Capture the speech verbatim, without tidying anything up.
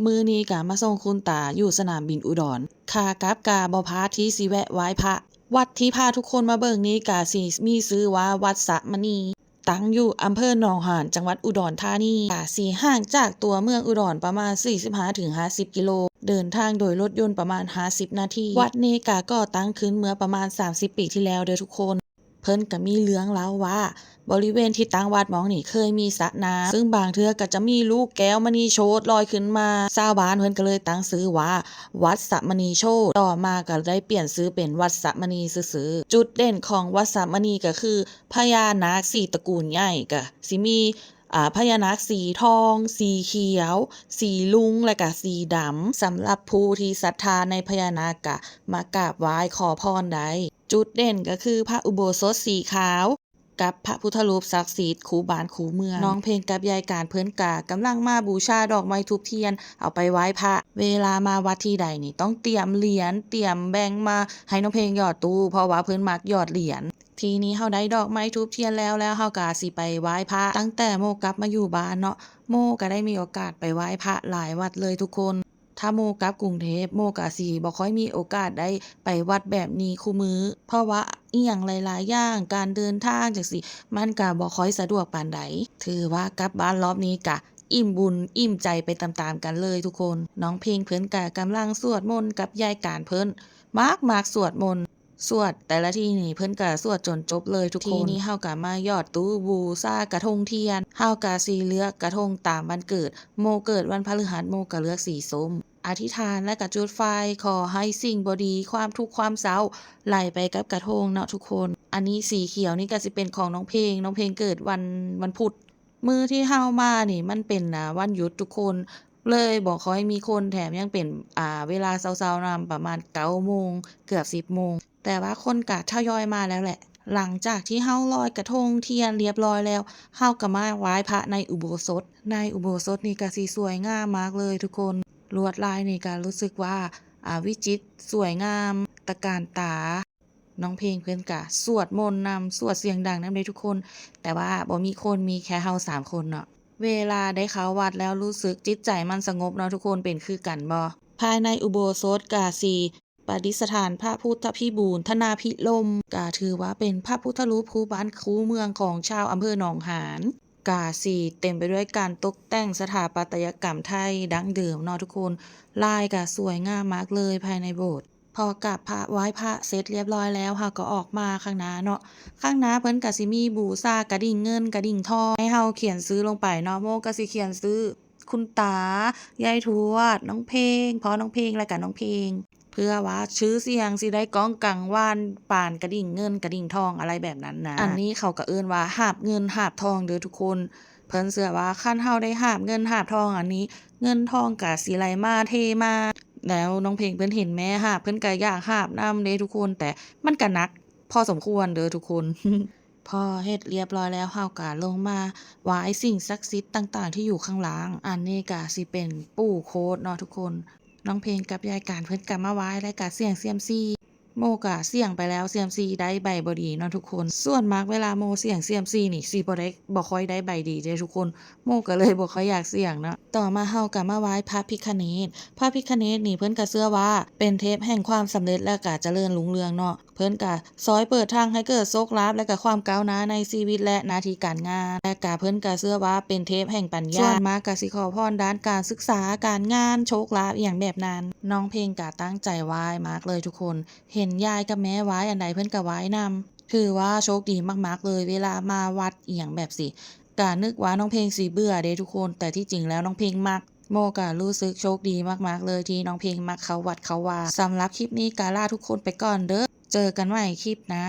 มื้อนี้กะมาส่งคุณตาอยู่สนามบินอุดร ขากลับกะบ่พลาดที่สิแวะไหว้พระ วัดที่พาทุกคนมาเบิ่งนี้กะสิมีชื่อว่าวัดสะมณี ตั้งอยู่อำเภอหนองหาน จังหวัดอุดรธานี กะสิห่างจากตัวเมืองอุดรประมาณสี่สิบห้าถึงห้าสิบกิโล เดินทางโดยรถยนต์ประมาณห้าสิบนาที วัดนี้กะก่อตั้งขึ้นเมื่อประมาณสามสิบปีที่แล้วเด้อทุกคน เพิ่นกะมีเรื่องเล่าว่า บริเวณที่ตั้งวัดหม่องนี้เคยมีสระน้ำ ซึ่งบางเทื่อกะจะมีลูกแก้วมณีโชติลอยขึ้นมา ชาวบ้านเพิ่นกะเลยตั้งชื่อว่า วัดสะมณีโชติ ต่อมากะได้เปลี่ยนชื่อเป็นวัดสะมณีซื่อๆ จุดเด่นของวัดสะมณีกะคือ พญานาคสี่ตระกูลใหญ่กะสิมี อ่า พญานาคสีทอง สีเขียว สีลุง และกะสีดำ สำหรับผู้ที่ศรัทธาในพญานาคกะมากราบไหว้ขอพรได้ จุดเด่นกะคือพระอุโบสถสีขาว กับพระพุทธรูปศักดิ์สิทธิ์คู่บ้านคู่เมือง น้องเพลงกับยายการเพิ่นกะกำลังมาบูชาดอกไม้ธูปเทียน เอาไปไหว้พระ เวลามาวัดทีใดนี่ต้องเตรียมเหรียญ เตรียมแบงก์มาให้น้องเพลงหยอดตู้ เพราะว่าเพิ่นมักหยอดเหรียญ ทีนี้เฮาได้ดอกไม้ธูปเทียนแล้ว แล้วเฮากะสิไปไหว้พระ ตั้งแต่โมกลับมาอยู่บ้านเนาะ โมกะได้มีโอกาสไปไหว้พระหลายวัดเลยทุกคน ถ้าโมกลับกรุงเทพฯ โมกะสิบ่ค่อยมีโอกาสได้ไปวัดแบบนี้คู่มื้อ เพราะว่าอิหยังหลายๆอย่าง การเดินทางจั่งซี้ มันกะบ่ค่อยสะดวกปานใด ถือว่ากลับบ้านรอบนี้กะอิ่มบุญอิ่มใจไปตามๆกันเลยทุกคน น้องเพลงเพิ่นกะกำลังสวดมนต์กับยายการเพิ่น มักๆสวดมนต์ สวดแต่ละทีนี่เพิ่นกะสวดจนจบเลยทุกคน ทีนี้เฮากะมาหยอดตู้บูชากระทงเทียน เฮากะสิเลือกกระทงตามวันเกิด โมเกิดวันพฤหัส โมกะเลือกสีส้ม อธิษฐานและกะจุดไฟ ขอให้สิ่งบ่ดี ความทุกข์ความเศร้า ไหลไปกับกระทงเนาะทุกคน อันนี้สีเขียวนี่กะสิเป็นของน้องเพลง น้องเพลงเกิดวัน วันพุธ มื้อที่เฮามานี่มันเป็น อ่า วันหยุดทุกคน เลยบ่ค่อยมีคน แถมยังเป็น อ่า เวลาเช้าๆนำ ประมาณเก้าโมง เกือบสิบโมง แต่ว่าคนกะทยอยมาแล้วแหละ หลังจากที่เฮาลอยกระทงเทียนเรียบร้อยแล้ว เฮากะมาไหว้พระในอุโบสถ ในอุโบสถนี่กะสิสวยงามมากเลยทุกคน ลวดลายนี่กะรู้สึกว่า อ่า วิจิตร สวยงาม ตระการตา น้องเพลงเพิ่นกะสวดมนต์นำ สวดเสียงดังนำเด้ทุกคน แต่ว่าบ่มีคน มีแค่เฮาสามคนเนาะ เวลาได้เข้าวัดแล้วรู้สึกจิตใจมันสงบเนาะทุกคน เป็นคือกันบ่ ภายในอุโบสถกะสิประดิษฐานพระพุทธพิบูลธนาภิรมย์ กะถือว่าเป็นพระพุทธรูปคู่บ้านคู่เมืองของชาวอำเภอหนองหาน กะสิเต็มไปด้วยการตกแต่งสถาปัตยกรรมไทยดั้งเดิมเนาะทุกคน ลายกะสวยงามมากเลยภายในโบสถ์ พอกราบพระไหว้พระเสร็จเรียบร้อยแล้ว เฮากะออกมาข้างหน้าเนาะ ข้างหน้าเพิ่นกะสิมีบูชากระดิ่งเงินกระดิ่งทอง ให้เฮาเขียนชื่อลงไปเนาะ โมกะสิเขียนชื่อคุณตา ยายทวด น้องเพลง พ่อน้องเพลง และกะน้องเพลง เพื่อว่าชื่อเสียงสิได้ก้องกังวานปานกระดิ่งเงินกระดิ่งทองอะไรแบบนั้นนะ อันนี้เขากะเอิ้นว่าหาบเงินหาบทองเด้อทุกคน เพิ่นเชื่อว่าคันเฮาได้หาบเงินหาบทองอันนี้ เงินทองกะสิไหลมาเทมา แล้วน้องเพลงเพิ่นเห็นแม่หาบ เพิ่นกะอยากหาบนำเด้ทุกคน แต่มันกะหนักพอสมควรเด้อทุกคน พอเฮ็ดเรียบร้อยแล้ว เฮากะลงมาไหว้สิ่งศักดิ์สิทธิ์ต่างๆที่อยู่ข้างล่าง อันนี้กะสิเป็นปู่โคตรเนาะทุกคน น้องเพลงกับยายการเพิ่นกะมาไหว้ และกะเสี่ยงเซียมซี โมกะเสี่ยงไปแล้ว เสี่ยงซีได้ใบบ่ดีเนาะทุกคน ส่วนมากเวลาโมเสี่ยงเสี่ยงซีนี่สิบ่ได้ บ่ค่อยได้ใบดีเด้ทุกคน โมกะเลยบ่ค่อยอยากเสี่ยงเนาะ ต่อมาเฮากะมาไหว้พระพิฆเนศ พระพิฆเนศนี่เพิ่นกะเชื่อว่าเป็นเทพแห่งความสำเร็จและกะเจริญรุ่งเรืองเนาะ เพิ่นกะซอยเปิดทางให้เกิดโชคลาภและกะความก้าวหน้าในชีวิตและหน้าที่การงาน และกะเพิ่นกะเชื่อว่าเป็นเทพแห่งปัญญา ส่วนมากกะสิขอพรด้านการศึกษา การงาน โชคลาภอิหยังแบบนั้น น้องเพลงกะตั้งใจไหว้มากเลยทุกคน เห็นยายกับแม่ไหว้อันใดเพิ่นกะไหว้นำ ถือว่าโชคดีมากๆเลย เวลามาวัดอิหยังแบบสิ กะนึกว่าน้องเพลงสิเบื่อเด้ทุกคน แต่ที่จริงแล้วน้องเพลงมัก โมกะรู้สึกโชคดีมากๆเลยที่น้องเพลงมักเข้าวัดเข้าวา สำหรับคลิปนี้กะลาทุกคนไปก่อนเด้อ เจอกันใหม่คลิปหน้า